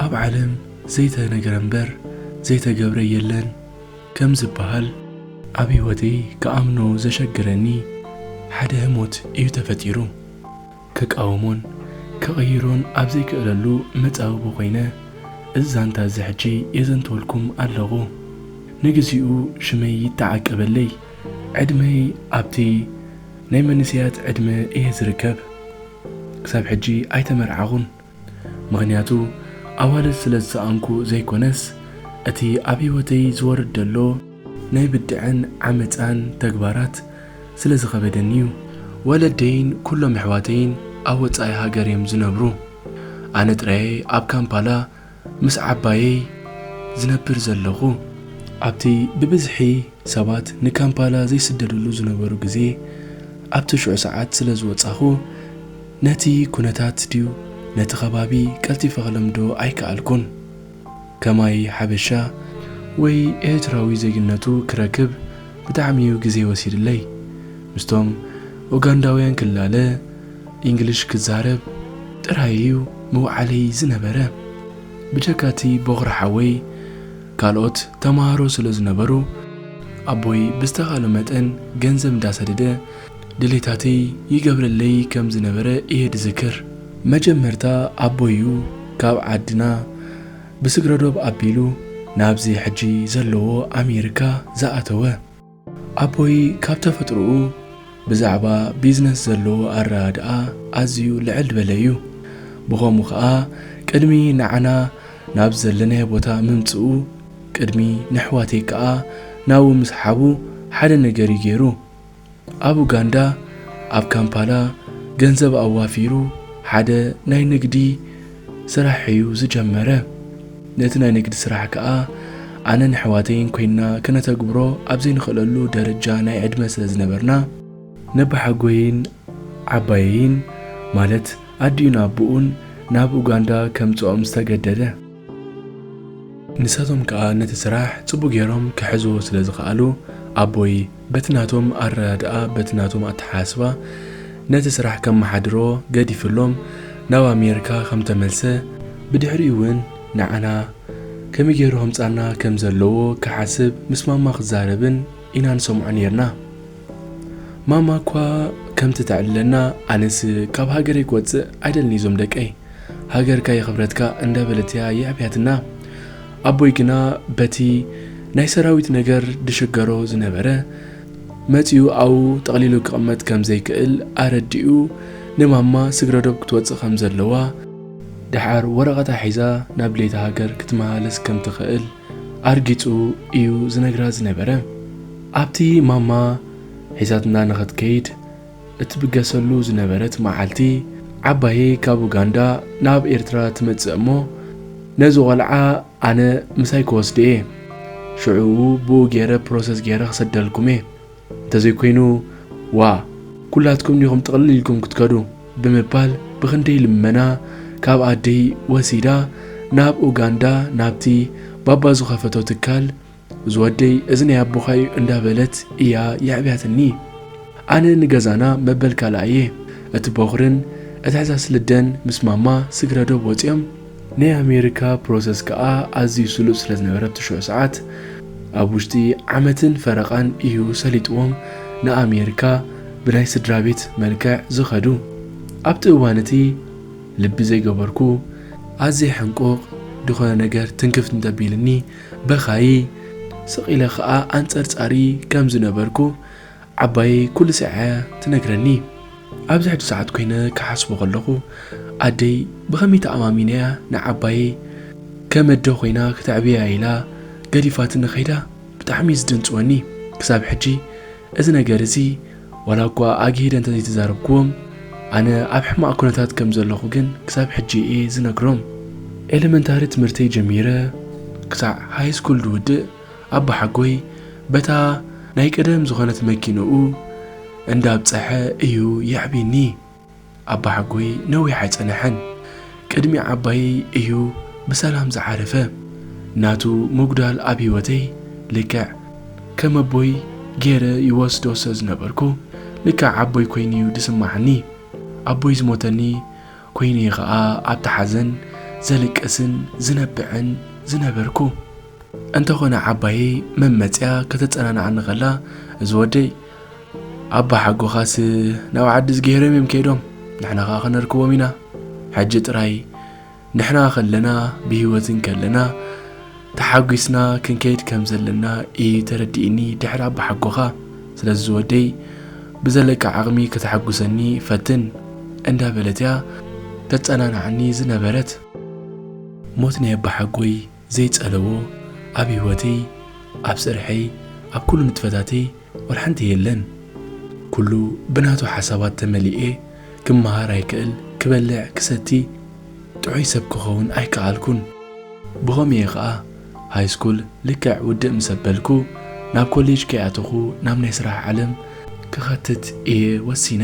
ኣብ ዓለም ዘይተነገረ እምበር ዘይተገብረ የለን ከም ዝበሃል፣ ኣብ ህይወተይ ክኣምኖ ዘሸግረኒ ሓደ ህሞት እዩ ተፈጢሩ። ክቃወሞን ክቕይሮን ኣብ ዘይክእለሉ መጻብቦ ኮይነ፣ እዚ ዛንታ እዚ ሕጂ የዘንተወልኩም ኣለኹ። ንግዚኡ ሽመይ ይተዓቀበለይ። ዕድመይ ኣብቲ ናይ መንእሰያት ዕድመ እየ ዝርከብ። ክሳብ ሕጂ ኣይተመርዓኹን። ምኽንያቱ ኣዋልድ ስለ ዝሰኣንኩ ዘይኮነስ፣ እቲ ኣብ ህይወተይ ዝወርድ ዘሎ ናይ ብድዐን ዓመጻን ተግባራት ስለ ዝኸበደኒ እዩ። ወለደይን ኩሎም ኣሕዋተይን ኣብ ወጻኢ ሃገር እዮም ዝነብሩ። ኣነ ጥራየ ኣብ ካምፓላ ምስ ዓባየይ ዝነብር ዘለኹ። ኣብቲ ብብዝሒ ሰባት ንካምፓላ ዘይስደድሉ ዝነበሩ ግዜ፣ ኣብቲ ሽዑ ሰዓት ስለ ዝወጻኹ፣ ነቲ ኩነታት ድዩ ነቲ ከባቢ ቀልጢፈ ክለምዶ ኣይከኣልኩን። ከማይ ሓበሻ ወይ ኤርትራዊ ዜግነቱ ክረክብ ብጣዕሚ እዩ ግዜ ወሲድለይ። ምስቶም ኡጋንዳውያን ክላለ፣ ኢንግሊሽ ክዛረብ ጥራይ እዩ ምውዓለይ ዝነበረ። ብጀካ እቲ ቦኽሪ ሓወይ፣ ካልኦት ተማሃሮ ስለ ዝነበሩ፣ ኣቦይ ብዝተኻእሎ መጠን ገንዘብ እንዳሰደደ ድሌታተይ ይገብረለይ ከም ዝነበረ እየ ዝዝክር። መጀመርታ ኣቦይ እዩ ካብ ዓድና ብስግረዶብ ኣቢሉ ናብዚ ሕጂ ዘለዎ ኣሜሪካ ዝኣተወ። ኣቦይ ካብ ተፈጥሮኡ ብዛዕባ ቢዝነስ ዘለዎ ኣረዳድኣ ኣዝዩ ልዕል ዝበለ እዩ። ብኸምኡ ኸኣ ቅድሚ ንዓና ናብ ዘለናዮ ቦታ ምምጽኡ፣ ቅድሚ ነሕዋተይ ከኣ ናብኡ ምስሓቡ ሓደ ነገር እዩ ገይሩ። ኣብ ኡጋንዳ፣ ኣብ ካምፓላ ገንዘብ ኣዋፊሩ ሓደ ናይ ንግዲ ስራሕ እዩ ዝጀመረ። ነቲ ናይ ንግዲ ስራሕ ከኣ ኣነን ኣሕዋተይን ኮይንና ከነተግብሮ ኣብ ዘይንኽእለሉ ደረጃ ናይ ዕድመ ስለ ዝነበርና፣ ነባሓጎይን ዓባየይን፣ ማለት ኣዲኡን ኣቦኡን፣ ናብ ኡጋንዳ ከምጽኦም ዝተገደደ። ንሳቶም ከኣ ነቲ ስራሕ ጽቡቕ ገይሮም ክሕዝዎ ስለ ዝኸኣሉ፣ ኣቦይ በቲ ናቶም ኣረዳድኣ፣ በቲ ናቶም ኣተሓሳስባ ነቲ ስራሕ ከመሓድሮ ገዲፍሎም ናብ ኣሜሪካ ከም ተመልሰ፣ ብድሕሪኡ እውን ንዓና ከመይ ገይሩ ከምጻና ከም ዘለዎ ክሓስብ ምስ ማማ ክዛረብን ኢና ንሰምዖ ነይርና። ማማ እኳ ከምቲ ተዕልለና፣ ኣነስ ካብ ሃገረይ ክወጽእ ኣይደልን እዞም ደቀይ፣ ሃገርካ የኽብረትካ እንዳበለት እያ የዕብያትና። ኣቦይ ግና በቲ ናይ ሰራዊት ነገር ድሽገሮ ዝነበረ፣ መጺኡ ኣብኡ ጠቕሊሉ ክቕመጥ ከም ዘይክእል ኣረዲኡ፣ ንማማ ስግረዶብ ክትወጽእ ከም ዘለዋ፣ ደሓር ወረቐታ ሒዛ ናብ ድሌታ ሃገር ክትመላለስ ከም ትኽእል ኣርጊጹ እዩ ዝነግራ ዝነበረ። ኣብቲ ማማ ሒዛትና ንኽትከይድ እትብገሰሉ ዝነበረት መዓልቲ፣ ዓባየይ ካብ ኡጋንዳ ናብ ኤርትራ ትመጽእ እሞ፣ ነዚ ቖልዓ ኣነ ምሳይ ክወስዶ እየ። ሽዑ ብኡ ገይረ ፕሮሰስ ገይረ ክሰደልኩም እየ። እንተዘይኮይኑ፣ ዋ፣ ኩላትኩም ዲኹም ጥቕልል ኢልኩም ክትከዱ? ብምባል ብኽንደይ ልመና ካብ ኣደይ ወሲዳ ናብ ኡጋንዳ ናብቲ ባባ ዝኸፈቶ ትካል፣ "እዚ ወደይ እዚ ናይ ኣቦኻ እዩ" እንዳበለት እያ የዕብያትኒ። ኣነ ንገዛና መበል ካልኣ እየ። እቲ ቦኽርን እቲ ሕሳስ ልደን ምስ ማማ ስግረዶብ ወጺኦም። ናይ ኣሜሪካ ፕሮሰስ ከኣ ኣዝዩ ስሉጥ ስለ ዝነበረ ኣብቲ ሽዑ ሰዓት፣ ኣብ ውሽጢ ዓመትን ፈረቓን እዩ ሰሊጥዎም ንኣሜሪካ ብናይ ስድራ ቤት መልክዕ ዝኸዱ። ኣብቲ እዋን እቲ ልቢ ዘይገበርኩ፣ ኣዝየ ሕንቁቕ፣ ዝኾነ ነገር ትንክፍ እንተቢልኒ በኻይ፣ ስቕ ኢለ ኸኣ ኣንጸርጻሪ ከም ዝነበርኩ ዓባየይ ኩሉ ስዒዓ ትነግረኒ። ኣብዚ ሕጂ ሰዓት ኮይነ ክሓስቦ ከለኹ፣ ኣደይ ብኸመይ ተኣማሚነያ ንዓባየይ ከም ኣደ ኮይና ክተዕብያ ኢላ ገዲፋትኒ ከይዳ ብጣዕሚ እዩ ዝድንጽወኒ። ክሳብ ሕጂ እዚ ነገር እዚ ዋላ እኳ ኣግሂደ እንተዘይተዛረብክዎም፣ ኣነ ኣብ ሕማቕ ኩነታት ከም ዘለኹ ግን ክሳብ ሕጂ እየ ዝነግሮም። ኤለመንታሪ ትምህርተይ ጀሚረ ክሳዕ ሃይ ስኩል ዝውድእ ኣባሓጎይ በታ ናይ ቀደም ዝኾነት መኪንኡ እንዳብጸሐ እዩ የዕብየኒ። ኣባሓጎይ ነዊሕ ኣይጸንሐን። ቅድሚ ዓባየይ እዩ ብሰላም ዝዓረፈ። ናቱ ምጉዳል ኣብ ህይወተይ ልክዕ ከም ኣቦይ ገይረ ይወስዶ ስለ ዝነበርኩ፣ ልክዕ ኣቦይ ኮይኑ እዩ ዝስማዓኒ። ኣቦይ ዝሞተኒ ኮይኑ እዩ ኸኣ ኣብቲ ሓዘን ዘልቅስን ዝነብዕን ዝነበርኩ። እንተኾነ ዓባየይ መመጽያ ከተጸናንዓኒ ከላ፣ "እዚ ወደይ፣ ኣባ ሓጎኻስ ናብ ዓዲ ዝገይሮም እዮም ከይዶም፣ ንሕና ኸኣ ከነርክቦም ኢና። ሕጂ ጥራይ ንሕና ከለና፣ ብህይወት እንከለና፣ ተሓጒስና ክንከይድ ከም ዘለና እዩ ተረዲእኒ ድሕሪ ኣባ ሓጎኻ። ስለዚ ዝወደይ፣ ብዘለካ ዓቕሚ ከተሓጉሰኒ ፈትን" እንዳበለት እያ ተጸናንዓኒ ዝነበረት። ሞት ናይ ኣባ ሓጎይ ዘይጸለዎ ኣብ ህይወተይ፣ ኣብ ስርሐይ፣ ኣብ ኩሉ ንጥፈታተይ ወላ ሓንቲ የለን። ኩሉ ብናቱ ሓሳባት ተመሊኤ፣ ክመሃር ኣይክእል፣ ክበልዕ፣ ክሰቲ፣ ጥዑይ ሰብ ክኸውን ኣይከኣልኩን። ብኸምኡ እየ ኸኣ ሃይስኩል ልክዕ ውድእ ምስ ኣበልኩ፣ ናብ ኮሌጅ ከይኣተኹ ናብ ናይ ስራሕ ዓለም ክኸትት እየ ወሲነ።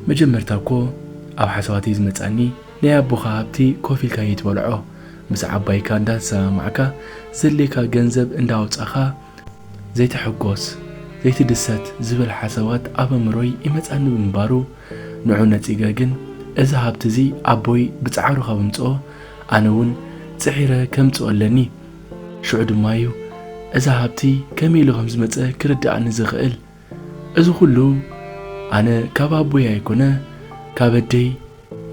መጀመርታ እኮ ኣብ ሓሳባተይ ዝመጻኒ፣ ናይ ኣቦኻ ሃብቲ ኮፍ ኢልካ እየትበልዖ፣ ምስ ዓባይካ እንዳተሰማማዕካ፣ ዘድልየካ ገንዘብ እንዳኣውጻኻ ዘይትሕጎስ፣ ዘይትድሰት ዝብል ሓሳባት ኣብ ኣእምሮይ ይመጻኒ ብምንባሩ፣ ንዑ ነጺገ ግን፣ እዚ ሃብቲ እዚ ኣቦይ ብጻዕሩ ካብ ኣምጽኦ፣ ኣነ እውን ጽዒረ ከምጽኦ ኣለኒ። ሽዑ ድማ እዩ እዚ ሃብቲ ከመይ ኢሉ ከም ዝመጸ ክርድኣኒ ዝኽእል። እዚ ኩሉ ኣነ ካብ ኣቦይ ኣይኮነ፣ ካብ ኣደይ፣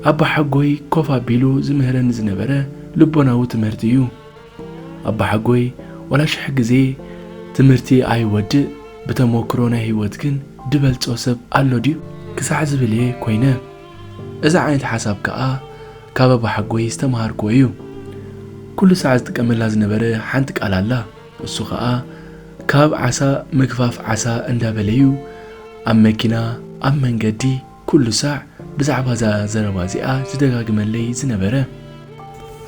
ኣባ ሓጎይ ኮፍ ኣቢሉ ዝምህረኒ ዝነበረ ልቦናዊ ትምህርቲ እዩ። ኣባ ሓጎይ ዋላ ሽሕ ግዜ ትምህርቲ ኣይወድእ፣ ብተመክሮ ናይ ህይወት ግን ድበልጾ ሰብ ኣሎ ድዩ ክሳዕ ዝብል እየ ኮይነ። እዚ ዓይነት ሓሳብ ከኣ ካብ ኣባ ሓጎይ ዝተምሃርክዎ እዩ። ኩሉ ሳዕ ዝጥቀመላ ዝነበረ ሓንቲ ቃል ኣላ። እሱ ኸኣ ካብ ዓሳ ምግፋፍ ዓሳ እንዳበለዩ ኣብ መኪና፣ ኣብ መንገዲ፣ ኩሉ ሳዕ ብዛዕባ እዛ ዘረባ እዚኣ ዝደጋግመለይ ዝነበረ።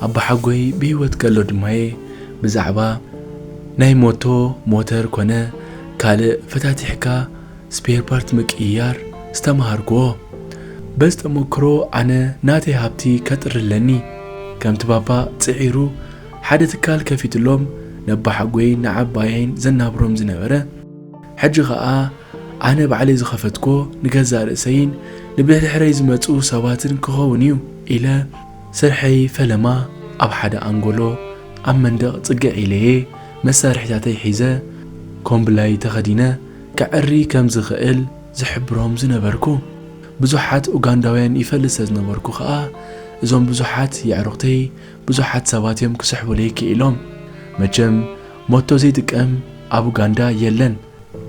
ኣባ ሓጎይ ብህይወት ከሎ ድማየ ብዛዕባ ናይ ሞቶ ሞተር ኮነ ካልእ ፈታቲሕካ ስፔር ፓርት ምቅይያር ዝተምሃርክዎ። በዚ ተመክሮ ኣነ ናተይ ሃብቲ ከጥሪ ኣለኒ። ከምቲ ባባ ጽዒሩ ሓደ ትካል ከፊትሎም ነባሓጎይን ንዓባየይን ዘናብሮም ዝነበረ፣ ሕጂ ኸኣ ኣነ ባዕለይ ዝኸፈትኮ ንገዛእ ርእሰይን ንብድሕረይ ዝመጹ ሰባትን ክኸውን እዩ ኢለ ስርሐይ ፈለማ ኣብ ሓደ ኣንጎሎ ኣብ መንደቕ ጽግዕ ኢለየ መሳርሒታተይ ሒዘ ኮምብላይ ተኸዲነ ከዐሪ ከም ዝኽእል ዝሕብሮም ዝነበርኩ። ብዙሓት ኡጋንዳውያን ይፈልጥ ስለ ዝነበርኩ ኸኣ እዞም ብዙሓት የዕሩኽተይ ብዙሓት ሰባት እዮም ክስሕቡለይ ክኢሎም። መቸም ሞቶ ዘይጥቀም ኣብ ኡጋንዳ የለን።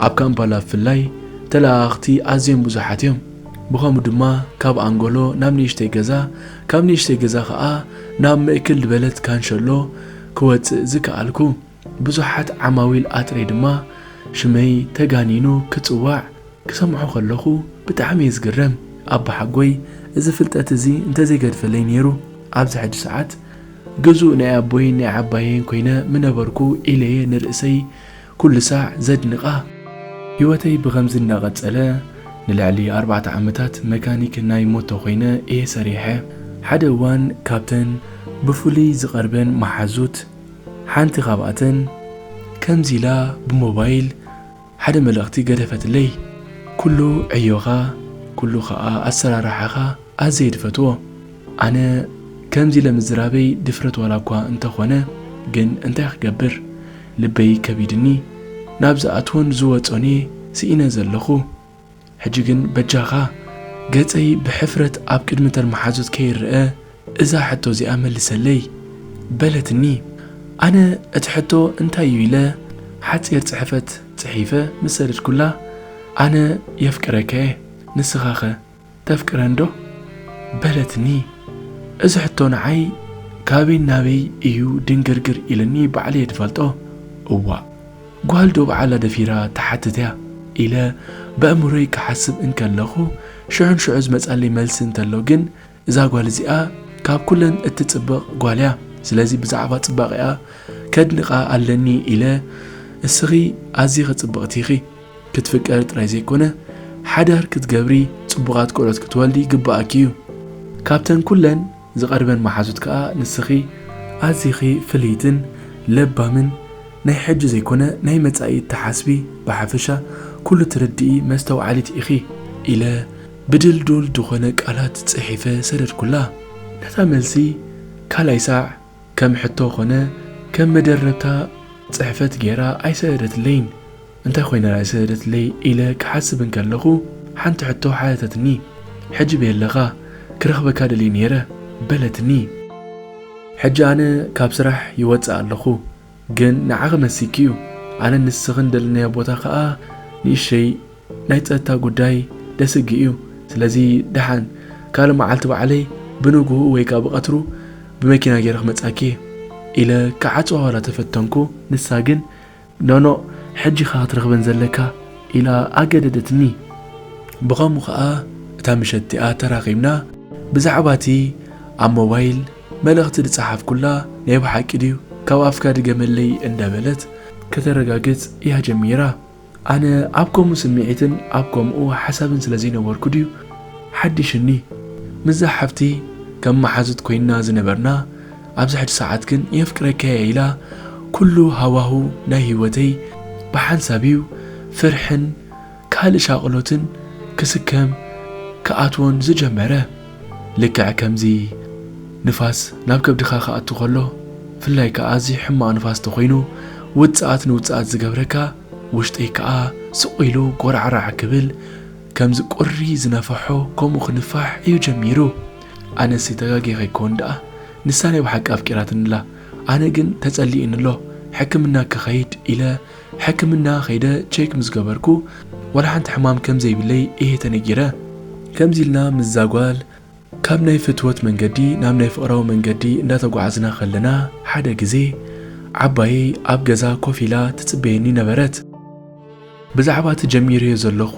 ኣብ ካምፓላ ብፍላይ ተለኣኣኽቲ ኣዝዮም ብዙሓት እዮም። ብኸምኡ ድማ ካብ ኣንጎሎ ናብ ንእሽተይ ገዛ፣ ካብ ንእሽተይ ገዛ ኸኣ ናብ ምእክል ዝበለት ካንሸሎ ክወጽእ ዝከኣልኩ። ብዙሓት ዓማዊል ኣጥረይ ድማ ሽመይ ተጋኒኑ ክጽዋዕ ክሰምዖ ከለኹ ብጣዕሚ እየ ዝግረም። ኣባሓጎይ እዚ ፍልጠት እዚ እንተዘይገድፈለይ ነይሩ ኣብዚ ሕጂ ሰዓት ግዙእ ናይ ኣቦይን ናይ ዓባየይን ኮይነ ምነበርኩ ኢለየ ንርእሰይ ኩሉ ሳዕ ዘድንቓ። ህይወተይ ብኸምዚ እናቐጸለ ንልዕሊ ኣርባዕተ ዓመታት መካኒክ ናይ ሞቶ ኮይነ እየ ሰሪሐ። ሓደ እዋን ካብተን ብፍሉይ ዝቐርበን መሓዙት ሓንቲ ካብኣተን ከምዚ ኢላ ብሞባይል ሓደ መልእኽቲ ገደፈትለይ። ኩሉ ዕዮኻ፣ ኩሉ ኸኣ ኣሰራርሓኻ ኣዝየ ድፈትዎ። ኣነ ከምዚ ኢለ ምዝራበይ ድፍረት ዋላ እኳ እንተኾነ፣ ግን እንታይ ክገብር፣ ልበይ ከቢድኒ፣ ናብ ዝኣትዎን ዝወጾን እየ ስኢነ ዘለኹ። ሕጂ ግን በጃኻ፣ ገጸይ ብሕፍረት ኣብ ቅድሚ ተን መሓዙት ከይረኣ፣ እዛ ሕቶ እዚኣ መልሰለይ፣ በለትኒ። ኣነ እቲ ሕቶ እንታይ እዩ ኢለ ሓጺር ጽሕፈት ጽሒፈ ምስ ሰደድኩላ፣ ኣነ የፍቅረካ እየ፣ ንስኻኸ ተፍቅረንዶ? በለትኒ። እዚ ሕቶ ንዓይ ካበይ ናበይ እዩ ድንግርግር ኢልኒ ባዕለይ እየ ድፈልጦ። እዋእ፣ ጓል ዶ ባዕላ ደፊራ ትሓትት እያ ኢለ በእምሮይ ክሓስብ እንከለኹ፣ ሽዑን ሽዑ ዝመጻለይ መልሲ እንተሎ ግን፣ እዛ ጓል እዚኣ ካብ ኩለን እትጽብቕ ጓል እያ። ስለዚ ብዛዕባ ጽባቐኣ ከድንቓ ኣለኒ ኢለ፣ እስኺ ኣዚኺ ጽብቕቲ ኢኺ። ክትፍቀሪ ጥራይ ዘይኮነ፣ ሓዳር ክትገብሪ፣ ጽቡቓት ቆልዑት ክትወልዲ ይግብኣኪ እዩ። ካብተን ኩለን ዝቐርበን መሓዙት ከኣ ንስኺ ኣዚኺ ፍልይትን ለባምን ናይ ሕጂ ዘይኮነ ናይ መጻኢ እትሓስቢ፣ ብሓፈሻ ኩሉ ትርድኢ መስተውዓሊት ኢኺ ኢለ ብድልዱል ዝኾነ ቃላት ጽሒፈ ሰደድኩላ። ነታ መልሲ ካልኣይ ሳዕ ከም ሕቶ ኾነ ከም መደረብታ ጽሕፈት ገይራ ኣይሰደደትለይን። እንታይ ኮይና ኣይሰደደትለይ ኢለ ክሓስብ እንከለኹ፣ ሓንቲ ሕቶ ሓተተትኒ። "ሕጂ በይ ኣለኻ? ክረኽበካ ደልየ ነይረ" በለትኒ። ሕጂ ኣነ ካብ ስራሕ ይወጽእ ኣለኹ፣ ግን ንዓኺ መሲኪ እዩ። ኣነ ንስኽን ደለናዮ ቦታ ኸኣ ንእሽተይ ናይ ጸጥታ ጉዳይ ደስጊ እዩ። ስለዚ ደሓን ካልእ መዓልቲ ባዕለይ ብንግሁ ወይ ከኣ ብቐትሩ ብመኪና ገይረ ክመጻኪ እየ ኢለ ክዓጽዋ ዋላ ተፈተንኩ። ንሳ ግን "ኖኖ፣ ሕጂ ኢኻ ክትረኽበን ዘለካ" ኢላ ኣገደደትኒ። ብኸምኡ ኸኣ እታ ምሸት እቲኣ ተራኺብና ብዛዕባ እቲ ኣብ ሞባይል መልእኽቲ ዝጸሓፍኩላ ናይ ብሓቂ ድዩ ካብ ኣፍካ ድገመለይ እንዳበለት ከተረጋግጽ እያ ጀሚራ። ኣነ ኣብ ከምኡ ስምዒትን ኣብ ከምኡ ሓሳብን ስለ ዘይነበርኩ ድዩ ሓዲሽኒ? ምስዛ ሓፍቲ ከም መሓዙት ኮይንና ዝነበርና፣ ኣብዚ ሕጂ ሰዓት ግን "የፍቅረካ እየ" ኢላ፣ ኩሉ ሃዋሁ ናይ ህይወተይ ብሓንሳብ እዩ ፍርሕን ካልእ ሻቕሎትን ክስከም ክኣትዎን ዝጀመረ። ልክዕ ከምዚ ንፋስ ናብ ከብድኻ ክኣቱ ከሎ፣ ብፍላይ ከኣ ኣዝዩ ሕማቕ ንፋስ ተኾይኑ፣ ውጽኣት ንውጽኣት ዝገብረካ፣ ውሽጠይ ከኣ ስቕ ኢሉ ጎራዕራዕ ክብል፣ ከምዚ ቁሪ ዝነፈሖ ከምኡ ክንፋሕ እዩ ጀሚሩ። ኣነስ ተጋግየ ከይኮን ደኣ፣ ንሳ ናይ ብሓቂ ኣፍቂራትኒ ኣላ። ኣነ ግን ተጸሊእኒ ኣሎ፣ ሕክምና ክኸይድ ኢለ ሕክምና ከይደ ቼክ ምስ ገበርኩ፣ ዋላ ሓንቲ ሕማም ከም ዘይብለይ እየ ተነጊረ። ከምዚ ኢልና ምስዛ ጓል ካብ ናይ ፍትወት መንገዲ ናብ ናይ ፍቕራዊ መንገዲ እንዳተጓዓዝና ከለና፣ ሓደ ግዜ ዓባየይ ኣብ ገዛ ኮፍ ኢላ ትጽበየኒ ነበረት። ብዛዕባ እቲ ጀሚረዮ ዘለኹ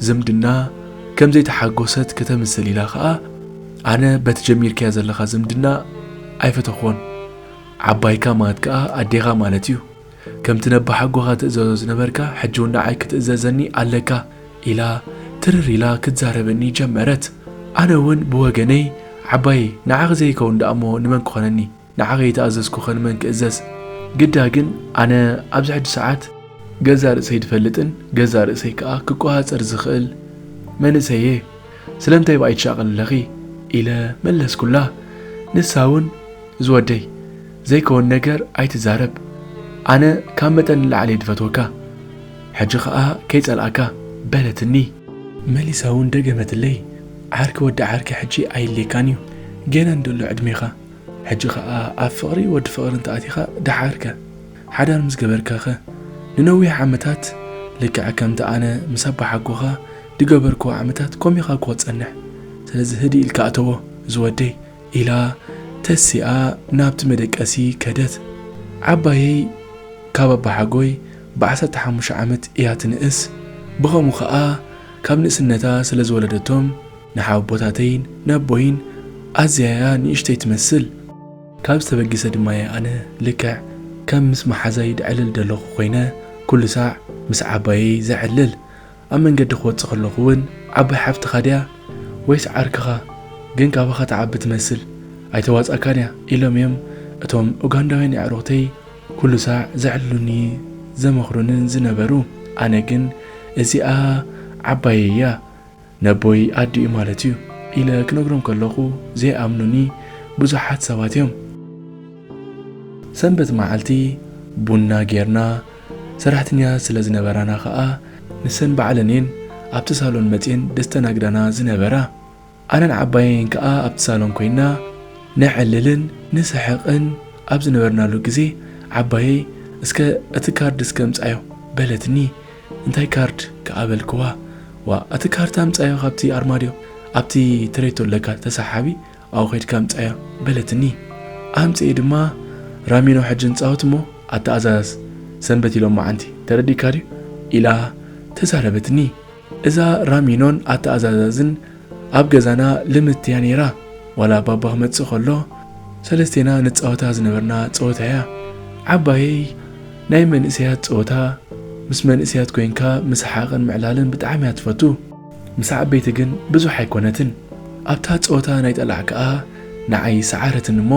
ዝምድና ከም ዘይተሓጎሰት ከተምስል ኢላ ኸኣ፣ ኣነ በቲ ጀሚርካዮ ዘለኻ ዝምድና ኣይፈተኹዎን። ዓባይካ ማለት ከኣ ኣዴኻ ማለት እዩ። ከምቲ ነባሓጎኻ ትእዘዞ ዝነበርካ፣ ሕጂ እውን ንዓይ ክትእዘዘኒ ኣለካ ኢላ ትርር ኢላ ክትዛረበኒ ጀመረት። ኣነ እውን ብወገነይ፣ ዓባየይ፣ ንዓኺ ዘይከውን ደኣ እሞ ንመን ክኾነኒ? ንዓኺ ከይተኣዘዝኩኸ ንመን ክእዘዝ? ግዳ ግን ኣነ ኣብዚ ሕጂ ሰዓት ገዛእ ርእሰይ ዝፈልጥን ገዛእ ርእሰይ ከኣ ክቆጻጸር ዝኽእል መንእሰይ እየ። ስለምንታይ ብኣይ ትሻቐሊ ኣለኺ? ኢለ መለስኩላ። ንሳ እውን፣ ዝወደይ፣ ዘይከውን ነገር ኣይትዛረብ። ኣነ ካብ መጠን ንላዕሊ እየ ዝፈትወካ። ሕጂ ኸኣ ከይጸልኣካ፣ በለትኒ። መሊሳ እውን ደገመትለይ። ዓርኪ ወዲ ዓርኪ ሕጂ ኣየድልየካን እዩ። ጌና ንደሎ ዕድሜኻ። ሕጂ ኸኣ ኣብ ፍቕሪ ወዲ ፍቕሪ እንተኣቲኻ ደሓርከ። ሓዳር ምስ ገበርካኸ? ንነዊሕ ዓመታት ልክዕ ከምቲ ኣነ ምስ ኣባሓጎኻ ዝገበርክዎ ዓመታት ከምኡ ኢኻ እኮ ትጸንሕ። ስለዚ ህድእ ኢልካ እተዎ፣ ዝወደይ። ኢላ ተሲኣ ናብቲ መደቀሲ ከደት። ዓባየይ ካብ ኣባሓጎይ ብዓሰርተ ሓሙሽተ ዓመት እያ ትንእስ። ብኸምኡ ኸኣ ካብ ንእስነታ ስለ ዝወለደቶም ንሓወቦታተይን ነቦይን ኣዝያ እያ ንእሽተይ ትመስል። ካብ ዝተበገሰ ድማ እየ ኣነ ልክዕ ከም ምስ መሓዛይ ድዕልል ደለኹ ኮይነ ኩሉ ሳዕ ምስ ዓባየይ ዘዕልል። ኣብ መንገዲ ክወጽእ ከለኹ እውን፣ "ዓባይ ሓፍትኻ ድያ ወይስ ዓርክኻ? ግን ካባኻ ትዓቢ ትመስል፣ ኣይተዋጻእካን እያ" ኢሎም እዮም እቶም ኡጋንዳውያን ኣዕሩኽተይ ኩሉ ሳዕ ዘዕልሉኒ ዘመኽሩንን ዝነበሩ። ኣነ ግን፣ "እዚኣ ዓባየይ እያ፣ ነቦይ ኣዲኡ ማለት እዩ" ኢለ ክነግሮም ከለኹ ዘይኣምኑኒ ብዙሓት ሰባት እዮም። ሰንበት መዓልቲ ቡና ጌርና፣ ሰራሕተኛ ስለ ዝነበራና ኸኣ፣ ንሰን ባዕለን እየን ኣብቲ ሳሎን መጺኤን ደስተናግዳና ዝነበራ። ኣነን ዓባየይን ከኣ ኣብቲ ሳሎን ኮይና ነዕልልን ንስሕቕን ኣብ ዝነበርናሉ ግዜ፣ ዓባየይ፣ "እስከ እቲ ካርድ እስከ ምጻዮ" በለትኒ። "እንታይ ካርድ?" ከኣ በልክዋ። "ዋ፣ እቲ ካርታ ምጻዮ ካብቲ ኣርማድዮ፣ ኣብቲ ትሬቶ ኣለካ ተሰሓቢ፣ ኣብኡ ኸይድካ ምጻዮ" በለትኒ። ኣምጺኤ ድማ፣ "ራሚኖ ሕጂ ንጻወት እሞ ኣተኣዛዝ፣ ሰንበት ኢሎሞ ዓንቲ፣ ተረዲእካ ድዩ?" ኢላ ተዛረበትኒ። እዛ ራሚኖን ኣተኣዛዛዝን ኣብ ገዛና ልምድቲ እያ ነይራ። ዋላ ባባ ክመጽእ ከሎ፣ ሰለስቴና ንጻወታ ዝነበርና ጸወታ እያ። ዓባየይ ናይ መንእሰያት ጸወታ፣ ምስ መንእሰያት ኮይንካ ምስሓቕን ምዕላልን ብጣዕሚ እያ ትፈቱ። ምስ ዓበይቲ ግን ብዙሕ ኣይኮነትን። ኣብታ ጸወታ ናይ ጠላዕ ከኣ ንዓይ ሰዓረትን እሞ፣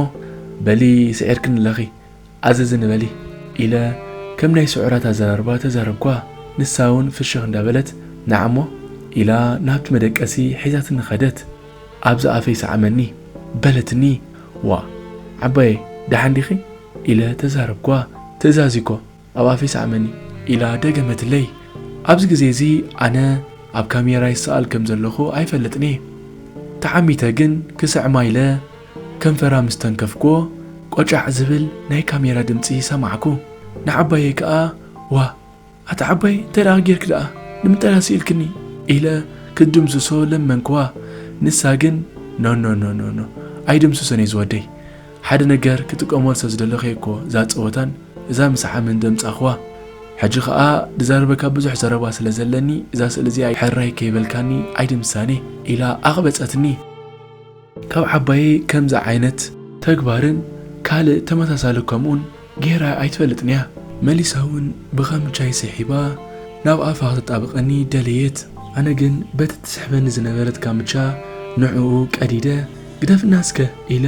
"በሊ ስዒርክኒ ኣለኺ፣ ኣዘዝኒ በሊ" ኢለ ከም ናይ ስዑራት ኣዘራርባ ተዛረብኳ። ንሳ እውን ፍሽኽ እንዳበለት፣ "ንዓ እሞ" ኢላ ናብቲ መደቀሲ ሒዛትኒ ኸደት። "ኣብዚ ኣፈይ ሰዓመኒ" በለትኒ። ዋ፣ ዓባየይ፣ ደሓን ዲኺ? ኢለ ተዛረብኳ። ትእዛዝ እኮ ኣብ ኣፈይ ሰዓመኒ፣ ኢላ ደገመትለይ። ኣብዚ ግዜ እዚ ኣነ ኣብ ካሜራ ይሰኣል ከም ዘለኹ ኣይፈልጥን እየ። ተዓሚተ ግን ክስዕማ ኢለ ከንፈራ ምስ ተንከፍኩዎ፣ ቆጫዕ ዝብል ናይ ካሜራ ድምጺ ሰማዕኩ። ንዓባየይ ከኣ፣ "ዋ፣ ኣታ ዓባየይ፣ እንታይ ደኣ ጌርኪ ደኣ? ንምንታይ ደኣ ስኢልክኒ?" ኢለ ክትድምስሶ ለመንክዋ። ንሳ ግን፣ "ኖ፣ ኖ፣ ኖ፣ ኖ፣ ኖ፣ ኣይድምስሶን እየ ዝወደይ። ሓደ ነገር ክጥቀመሉ ስለ ዝደለኹ እየ እኮ እዛ ጸወታን እዛ ምስዓምን ዘምጻእኽዋ። ሕጂ ኸኣ ዝዛረበካ ብዙሕ ዘረባ ስለ ዘለኒ፣ እዛ ስእሊ እዚኣ ሕራይ ከይበልካኒ ኣይድምስሳን እየ" ኢላ ኣቕበጸትኒ። ካብ ዓባየይ ከምዚ ዓይነት ተግባርን ካልእ ተመሳሳሊ ከምኡን ጌራ ኣይትፈልጥን እያ። መሊሳ እውን ብኻምቻይ ስሒባ ናብ ኣፋ ከተጣብቐኒ ደለየት። ኣነ ግን በቲ ትስሕበኒ ዝነበረት ካምቻ ንዕኡ ቀዲደ፣ "ግደፍና እስከ" ኢለ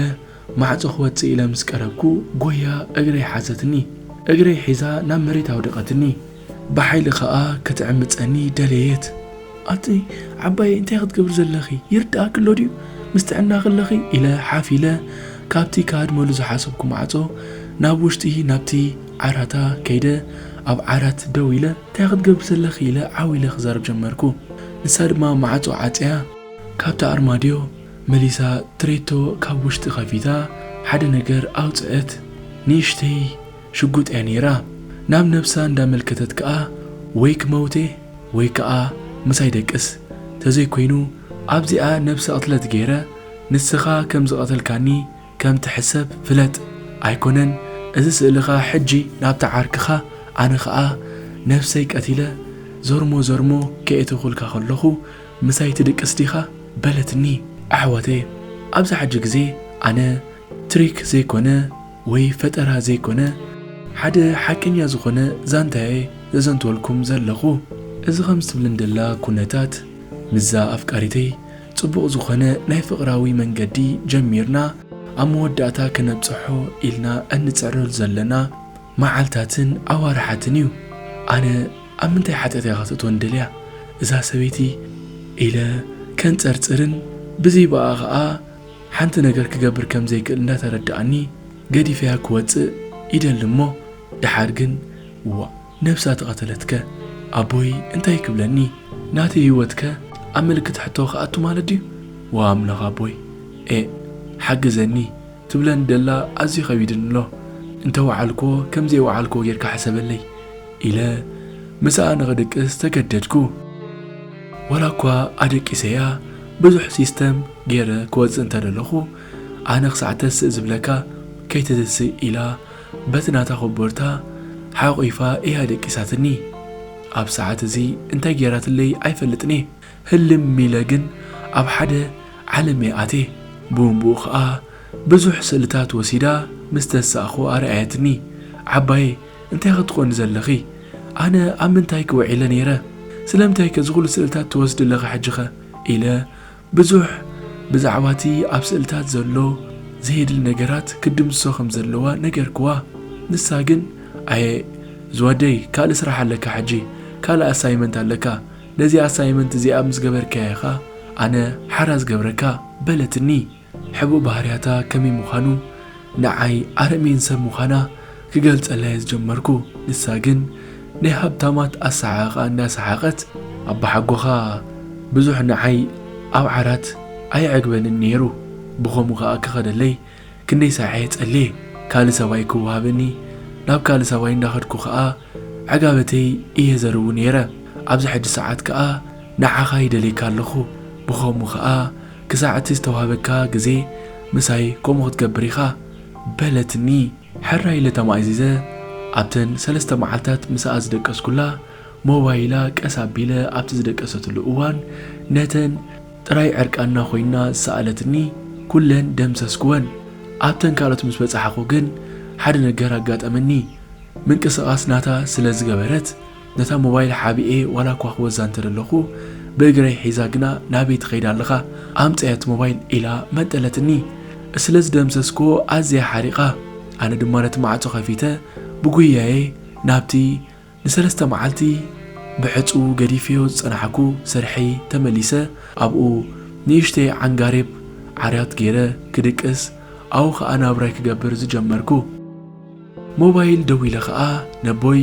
ማዕጾ ክወጽእ ኢለ ምስ ቀረብኩ፣ ጎያ እግረይ ሓዘትኒ። እግረይ ሒዛ ናብ መሬት ኣውደቐትኒ። ብሓይሊ ኸኣ ክትዕምጸኒ ደለየት። "ኣቲ ዓባየይ፣ እንታይ ክትገብሪ ዘለኺ? ይርድኣኪ ኣሎ ድዩ? ምስ ጥዕናኺ ኣለኺ?" ኢለ ሓፍ ኢለ ካብቲ ክሃድመሉ ዝሓሰብኩ ማዕጾ ናብ ውሽጢ ናብቲ ዓራታ ከይደ ኣብ ዓራት ደው ኢለ፣ "እንታይ ክትገብሪ ዘለኺ?" ኢለ ዓው ኢለ ክዛረብ ጀመርኩ። ንሳ ድማ ማዕጾ ዓጽያ ካብቲ ኣርማድዮ መሊሳ ትሬቶ ካብ ውሽጢ ከፊታ ሓደ ነገር ኣውጽአት። ንእሽተይ ሽጉጥ እያ ነይራ። ናብ ነብሳ እንዳመልከተት ከኣ ወይ ክመውቴ ወይ ከኣ ምሳይ ደቅስ፣ ተዘይኮይኑ ኣብዚኣ ነብሰ ቅትለት ገይረ ንስኻ ከም ዝቐተልካኒ ከም ትሕሰብ ፍለጥ። ኣይኮነን እዚ ስእልኻ ሕጂ ናብታ ዓርክኻ፣ ኣነ ኸኣ ነብሰይ ቀቲለ ዘርሞ ዘርሞ ከየእተኹልካ ከለኹ ምሳይ ትድቅስ ዲኻ? በለትኒ። ኣሕዋተይ፣ ኣብዚ ሕጂ ግዜ ኣነ ትሪክ ዘይኮነ ወይ ፈጠራ ዘይኮነ፣ ሓደ ሓቀኛ ዝኾነ ዛንታየ ዘዘንትወልኩም ዘለኹ። እዚ ከምዚ ትብልን ደላ ኩነታት፣ ምስዛ ኣፍቃሪተይ ጽቡቕ ዝኾነ ናይ ፍቕራዊ መንገዲ ጀሚርና፣ ኣብ መወዳእታ ከነብጽሖ ኢልና እንጽዕረሉ ዘለና መዓልታትን ኣዋርሓትን እዩ። ኣነ ኣብ ምንታይ ሓጢኣት እያ ከተእትወኒ ደልያ እዛ ሰበይቲ? ኢለ ከንጸርጽርን ብዘይ ብኣ ኸኣ ሓንቲ ነገር ክገብር ከም ዘይክእል እንዳተረድኣኒ፣ ገዲፈያ ክወጽእ ይደሊ እሞ፣ ደሓር ግን፣ "ዋእ፣ ነብሳ ተቐተለትከ? ኣቦይ እንታይ ክብለኒ? ናተይ ህይወትከ ኣብ ምልክት ሕቶ ክኣቱ ማለት ድዩ? ዋእ ኣምላኽ ኣቦይ፣ ኤእ፣ ሓግዘኒ" ትብለኒ ደላ ኣዝዩ ከቢድኒ ኣሎ። እንተ ወዓልክዎ ከም ዘይወዓልክዎ ጌርካ ሕሰበለይ ኢለ ምስኣ ንኽድቅስ ተገደድኩ። ዋላ እኳ ኣደቂሰያ ብዙሕ ሲስተም ገይረ ክወጽእ እንተ ደለኹ፣ ኣነ ክሳዕ ተስእ ዝብለካ ከይትትስእ ኢላ በቲ ናታ ኮቦርታ ሓቑፋ እያ ደቂሳትኒ። ኣብ ሰዓት እዚ እንታይ ገይራትለይ ኣይፈልጥን እየ። ህልም ኢለ ግን ኣብ ሓደ ዓለም እየ ኣትየ። ብኡንብኡ ኸኣ ብዙሕ ስእልታት ወሲዳ ምስ ተሳእኹ ኣርኣየትኒ። "ዓባየ፣ እንታይ ክትኮኒ ዘለኺ? ኣነ ኣብ ምንታይ ክውዒለ ነይረ? ስለምንታይከ እዚ ኹሉ ስእልታት ትወስዲ ኣለኺ ሕጂኸ?" ኢለ ብዙሕ ብዛዕባቲ ኣብ ስእልታት ዘሎ ዘየድሊ ነገራት ክትድምስሶ ከም ዘለዋ ነገርክዋ። ንሳ ግን፣ "ኣየ ዝወደይ፣ ካልእ ስራሕ ኣለካ ሕጂ፣ ካልእ ኣሳይመንት ኣለካ። ነዚ ኣሳይመንት እዚኣ ምስ ገበርካያ ኢኻ ኣነ ሓራ ዝገብረካ" በለትኒ። ሕቡእ ባህርያታ ከመይ ምዃኑ ንዓይ ኣረሜን ሰብ ምዃና ክገልጸላ እየ ዝጀመርኩ። ንሳ ግን ናይ ሃብታማት ኣሰሓቕቓ እንዳሰሓቐት፣ ኣባሓጎኻ ብዙሕ ንዓይ ኣብ ዓራት ኣየዕግበንን ነይሩ። ብኸምኡ ኸኣ ክኸደለይ ክንደይ ሳዕ እየ ጸልየ። ካልእ ሰብኣይ ክወሃበኒ ናብ ካልእ ሰብኣይ እንዳኸድኩ ኸኣ ዕጋበተይ እየ ዘርዊ ነይረ። ኣብዚ ሕጂ ሰዓት ከኣ ንዓኻ ይደልየካ ኣለኹ። ብኸምኡ ኸኣ ክሳዕ እቲ ዝተዋህበካ ግዜ ምሳይ ከምኡ ክትገብር ኢኻ በለትኒ። ሕራይ ኢለ ተማእዚዘ ኣብተን ሰለስተ መዓልታት ምስኣ ዝደቀስኩላ ሞባይላ ቀስ ኣቢለ ኣብቲ ዝደቀሰትሉ እዋን ነተን ጥራይ ዕርቃና ኮይና ዝሰኣለትኒ ኩለን ደምሰስኩወን። ኣብተን ካልኦት ምስ በጻሕኹ ግን ሓደ ነገር ኣጋጠመኒ። ምንቅስቓስ ናታ ስለ ዝገበረት፣ ነታ ሞባይል ሓቢኤ ዋላ እኳ ክወዛ እንተ ደለኹ፣ ብእግረይ ሒዛ ግና ናበይ ትኸይድ ኣለኻ? ኣምጽኣያ እቲ ሞባይል ኢላ መንጠለትኒ። ስለ ዝደምሰስኩዎ ኣዝያ ሓሪቓ። ኣነ ድማ ነቲ ማዕጾ ከፊተ ብጉያየ ናብቲ ንሰለስተ መዓልቲ ብዕጹው ገዲፈዮ ዝጸናሕኩ ስርሐይ ተመሊሰ። ኣብኡ ንእሽተይ ዓንጋሬብ ዓራት ገይረ ክድቅስ ኣብኡ ኸኣ ናብራይ ክገብር ዝጀመርኩ። ሞባይል ደዊለ ኸኣ ነቦይ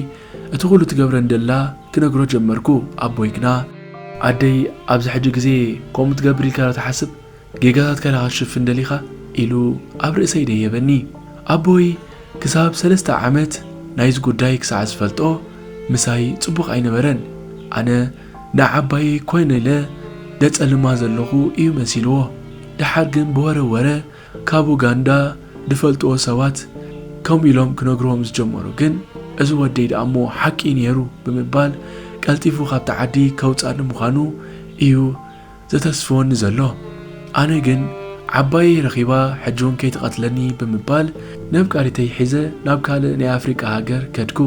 እቲ ኩሉ ትገብረን ደላ ክነግሮ ጀመርኩ። ኣቦይ ግና፣ "ኣደይ ኣብዚ ሕጂ ግዜ ከምኡ ትገብር ኢልካ ዶ ትሓስብ? ጌጋታትካ ዶ ክትሽፍን ደሊኻ?" ኢሉ ኣብ ርእሰይ ደየበኒ። ኣቦይ ክሳብ ሰለስተ ዓመት ናይዚ ጉዳይ ክሳዕ ዝፈልጦ ምሳይ ጽቡቕ ኣይነበረን። ኣነ ንዓባየይ ኮይነ ኢለ ደጸልማ ዘለኹ እዩ መሲልዎ። ደሓር ግን ብወረ ወረ ካብ ኡጋንዳ ዝፈልጥዎ ሰባት ከምኡ ኢሎም ክነግርዎም ዝጀመሩ። ግን እዚ ወደይ ደኣ እሞ ሓቂ ነይሩ ብምባል ቀልጢፉ ካብቲ ዓዲ ከውጽኣኒ ምዃኑ እዩ ዘተስፍወኒ ዘሎ። ኣነ ግን ዓባየይ ረኺባ ሕጂ እውን ከይትቐትለኒ ብምባል ነብቃሪተይ ሒዘ ናብ ካልእ ናይ ኣፍሪቃ ሃገር ከድኩ።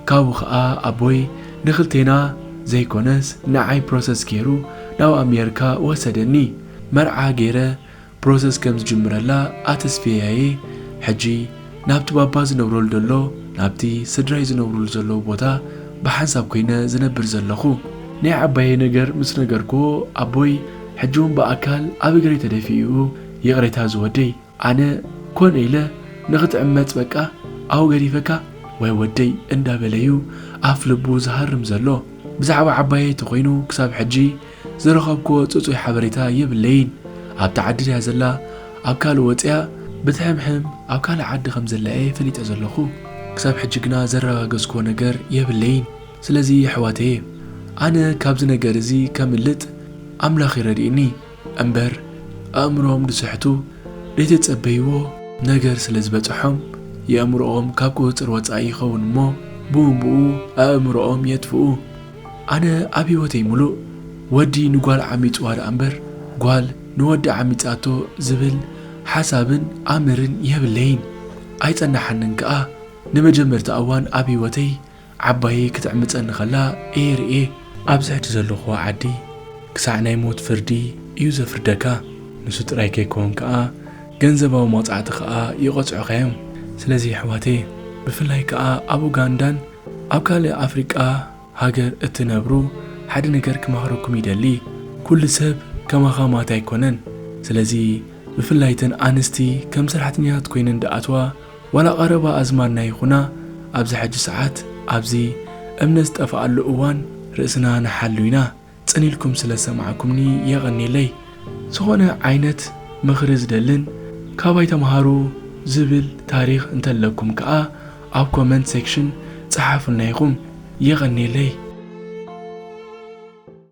ካብኡ ኸኣ ኣቦይ ንኽልቴና ዘይኮነስ ንዓይ ፕሮሰስ ገይሩ ናብ ኣሜሪካ ወሰደኒ። መርዓ ገይረ ፕሮሰስ ከም ዝጅምረላ ኣተስፍያየ። ሕጂ ናብቲ ባባ ዝነብረሉ ዘሎ፣ ናብቲ ስድራይ ዝነብሩሉ ዘለዉ ቦታ ብሓንሳብ ኮይነ ዝነብር ዘለኹ። ናይ ዓባየይ ነገር ምስ ነገርክዎ ኣቦይ ሕጂ እውን ብኣካል ኣብ እግረይ ተደፊኡ፣ "ይቕሬታ ዝወደይ፣ ኣነ ኮነ ኢለ ንኽትዕመጽ በቃ ኣብኡ ገዲፈካ ወይ ወደይ" እንዳበለዩ ኣፍ ልቡ ዝሃርም ዘሎ። ብዛዕባ ዓባየይ ተኾይኑ ክሳብ ሕጂ ዝረኸብክዎ ጽጹይ ሓበሬታ የብለይን። ኣብታ ዓዲ ድያ ዘላ፣ ኣብ ካልእ ወጽያ፣ ብትሕምሕም ኣብ ካልእ ዓዲ ከም ዘላ እየ ፈሊጠ ዘለኹ። ክሳብ ሕጂ ግና ዘረጋገጽክዎ ነገር የብለይን። ስለዚ የሕዋተየ፣ ኣነ ካብዚ ነገር እዚ ከምልጥ ኣምላኽ ይረድእኒ። እምበር ኣእምሮኦም ዝስሕቱ ዘይተጸበይዎ ነገር ስለ ዝበጽሖም፣ የእምሮኦም ካብ ቁጽጽር ወጻኢ ይኸውን እሞ፣ ብኡንብኡ ኣእምሮኦም የጥፍኡ። ኣነ ኣብ ህይወተይ ምሉእ፣ ወዲ ንጓል ዓሚጽዋ ደኣ እምበር፣ ጓል ንወዲ ዓሚጻቶ ዝብል ሓሳብን ኣምርን የብለይን። ኣይጸናሓንን ከኣ። ንመጀመርታ እዋን ኣብ ህይወተይ ዓባየይ ክትዕምጸኒ ከላ እየ ርእየ። ኣብዚ ሕጂ ዘለኹዎ ዓዲ ክሳዕ ናይ ሞት ፍርዲ እዩ ዘፍርደካ። ንሱ ጥራይ ከይከውን ከኣ ገንዘባዊ መቕጻዕቲ ከኣ ይቐጽዑኻ እዮም። ስለዚ ኣሕዋተይ፣ ብፍላይ ከኣ ኣብ ኡጋንዳን ኣብ ካልእ ኣፍሪቃ ሃገር እትነብሩ ሓደ ነገር ክመኽረኩም ይደሊ። ኩሉ ሰብ ከማኻ ማት ኣይኮነን። ስለዚ ብፍላይ እተን ኣንስቲ ከም ሰራሕተኛታት ኮይነን ዝኣትዋ ዋላ ቀረባ ኣዝማድና ይኹና፣ ኣብዚ ሕጂ ሰዓት ኣብዚ እምነት ዝጠፍኣሉ እዋን ርእስና ንሓሉ ኢና። ጽን ኢልኩም ስለ ዝሰማዕኩምኒ የቐንየለይ። ዝኾነ ዓይነት ምኽሪ ዝደልን ካባይ ተምሃሩ ዝብል ታሪኽ እንተለኩም ከኣ ኣብ ኮመንት ሴክሽን ጸሓፉልና ኢኹም። የቐንየለይ።